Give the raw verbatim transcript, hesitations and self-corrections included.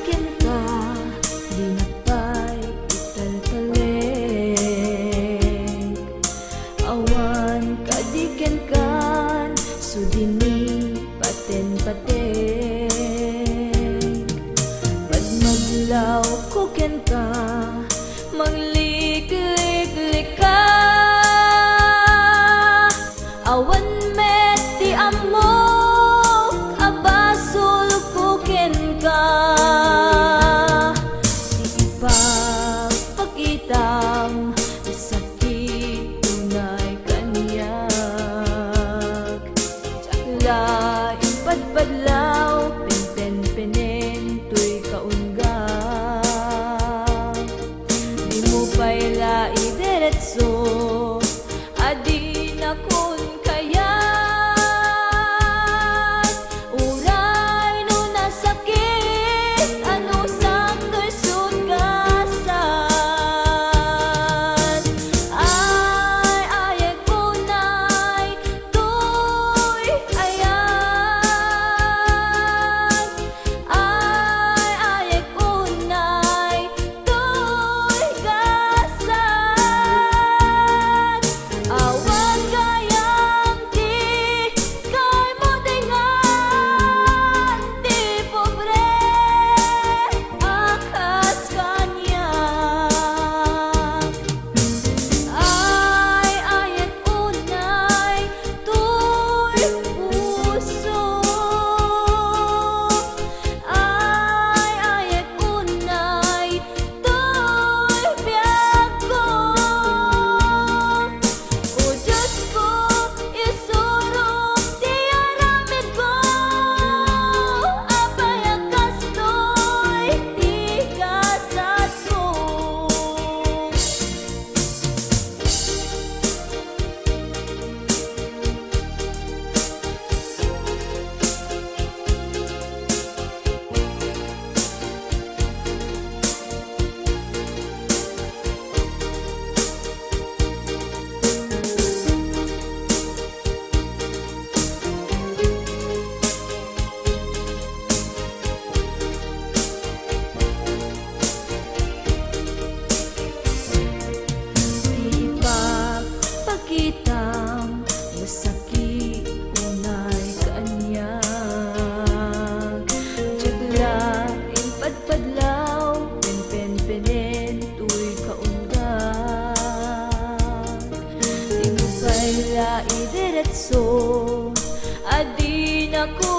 Kenka, dinak pay italtalek. Awan kadi kenkan, sudini paten-patek. Pagmadlawko kenka, manglikliklik ka. Awan met ti ammok a basolko kenka. Ti ipagpakitam, sakit unay kaniak. Diak la impadpadlaw, penpenpenen toy kaungga. Dimo pay la idiretso, adinakon kayat. Uray no nasakit, ano sakto sut gasat. Ay, ayek unay, toy ayat. Ay, ayek unay, toy gasat. Awan gayam ti kaymo, tengngan ti pobre a kas kaniak. Ay, ayek unay, toy puso. Ay, ayek unay, toy biagko. O Diosko, isurok ti aramidko. Apay a kastoy ti gasatko? Ipagpakitam, masakit unay kaniak. Diak la impadpadlaw, penpenpenen toy kaungga. Dimo pay la idiretso, adinakon